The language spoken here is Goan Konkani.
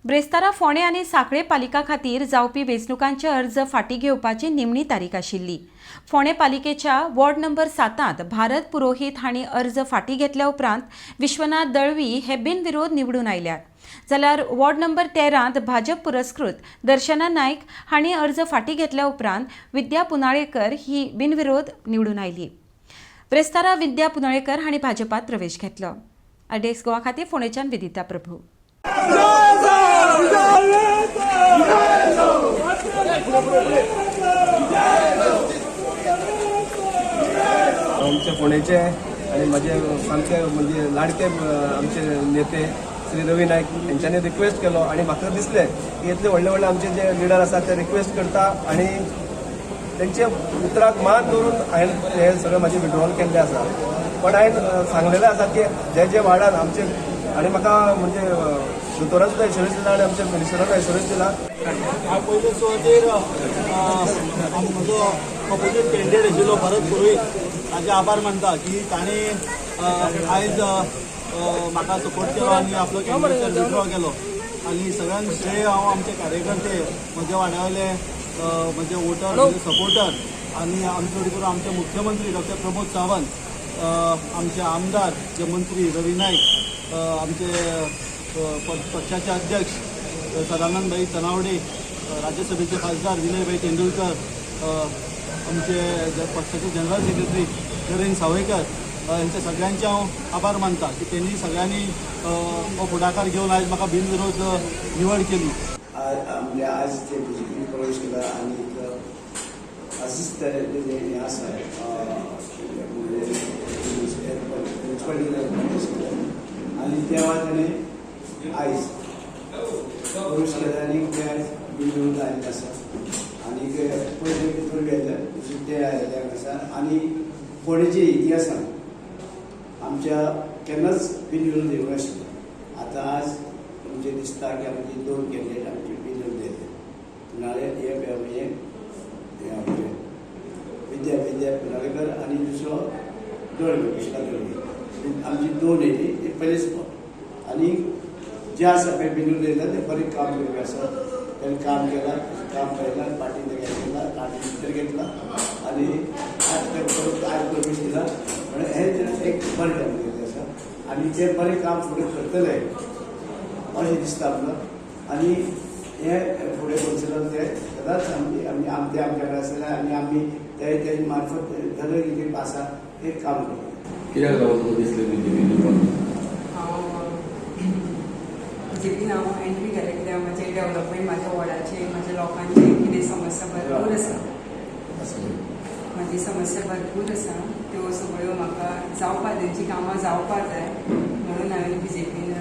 ब्रेस्तारा फोंडें आनी सांखळे पालिका खातीर जावपी वेंचणुकांचे अर्ज फाटीं घेवपाची निमणी तारीख आशिल्ली. फोंडें पालिकेच्या वॉर्ड नंबर 7 भारत पुरोहीत हांणी अर्ज फाटीं घेतल्या उपरांत विश्वनाथ दळवी हे बिनविरोध निवडून आयल्यात, जाल्यार वॉर्ड नंबर 13 भाजप पुरस्कृत दर्शना नायक हांणी अर्ज फाटीं घेतल्या उपरांत विद्या पुनाळेकर ही बिनविरोध निवडून आयली. ब्रेस्तारा विद्या पुनळेकर हांणी भाजपात प्रवेश घेतलो. आरडीएक्स गोवा खातीर फोंडेच्यान विदिता प्रभू. आमचे फोंडेचे आनी म्हजे सामके म्हणजे लाडके आमचे नेते श्री रवी नायक हेंच्यांनी रिक्वेस्ट केलो आनी म्हाका दिसलें की इतले व्हडले व्हडले आमचे जे लिडर आसात ते रिक्वेस्ट करता आनी तेंचे उतराक मान दवरून हांवें हे सगळें म्हाजें विड्रॉल केल्लें आसा. पण हांवें सांगलेलें आसा की जे जे वार्डान आमचे आनी म्हाका म्हणजे दोतोरान सुद्दां एश्योरन्स दिला आनी आमच्या मिनिस्टरान एश्योरन्स दिला. हांव पयले सुवातेर म्हजो ऑपोजीट कॅन्डिडेट आशिल्लो भरत पुरोहीत, ताजे आभार मानता की ताणें आयज म्हाका सपोर्ट केलो आनी आपलो कॅन्डिडेट विड्रॉ केलो. आनी सगळ्यांत श्रेय हांव आमचे कार्यकर्ते, म्हज्या वाड्यावयले म्हजे वोटर, म्हजे सपोर्टर आनी आमचे करून आमचे मुख्यमंत्री डॉक्टर प्रमोद सावंत, आमचे आमदार जे मंत्री रवी नाईक, आमचे पक्षाचे अध्यक्ष सदानंद भाई तनावडे, राज्यसभेचे खासदार विनयभाई तेंडुलकर, आमचे पक्षाचे जनरल सेक्रेटरी नरेंद्र सावयकर, यांचे सगळ्यांचे हांव आभार मानता की त्यांनी सगळ्यांनी हो फुडाकार घेवन आयज म्हाका बिनविरोध निवड केली. म्हणजे आज ते बीजेपीन प्रवेश केला आनी अशीच तरेचे हें आसा, मुन्सिपालिटी प्रवेश केला आनी तेव्हा ताणें आयज प्रवेश केला आनी ते आयज बिनविरोध आयिल्ले आसा. आनी पयले भितर गेले ते आयिल्ले आसा. आनी फोंडेच्या इतिहासान आमच्या केन्नाच बिनविरोध येवंक नाशिल्लो. आतां आज म्हणजे दिसता की आमची दोन कॅन्डिडेट आमचे बिनविरोध येयले, नाळे हे हे हे आमचे विद्या विद्या पुनाळेकर आनी दुसरो दळवी, विश्वा दळवी. आमची दोन येयली ते पयलेच फावट. आनी जे आसा पळय बिनविरोध येयला ते बरें काम करपी आसा. ताणें काम केलां, काम पळयलां, पार्टीन घेतला, पार्टी भितर घेतला आनी आज परत आयज प्रवेश केला. म्हणल्यार हें एक बरें काम केल्लें आसा आनी ते बरें काम फुडें करतले अशें दिसता आमकां. आनी हे फुडें कौन्सिलर ते सदांच आमी आमी ते आमच्या कडेन आसतले आनी आमी ते तेजे मार्फत सगळें कितें आसा तें काम करतले. कित्याक लागून तुका दिसलें बीजेपी? हांव बीजेपीन हांव एंट्री केलें कित्याक म्हजें डेवलपमेंट, म्हाज्या वॉर्डाचे, म्हाज्या लोकांचे कितें समस्या भरपूर आसा. म्हाजी समस्या भरपूर आसा, त्यो सगळ्यो म्हाका जावपा, तेंची कामां जावपा जाय म्हणून हांवें बीजेपीन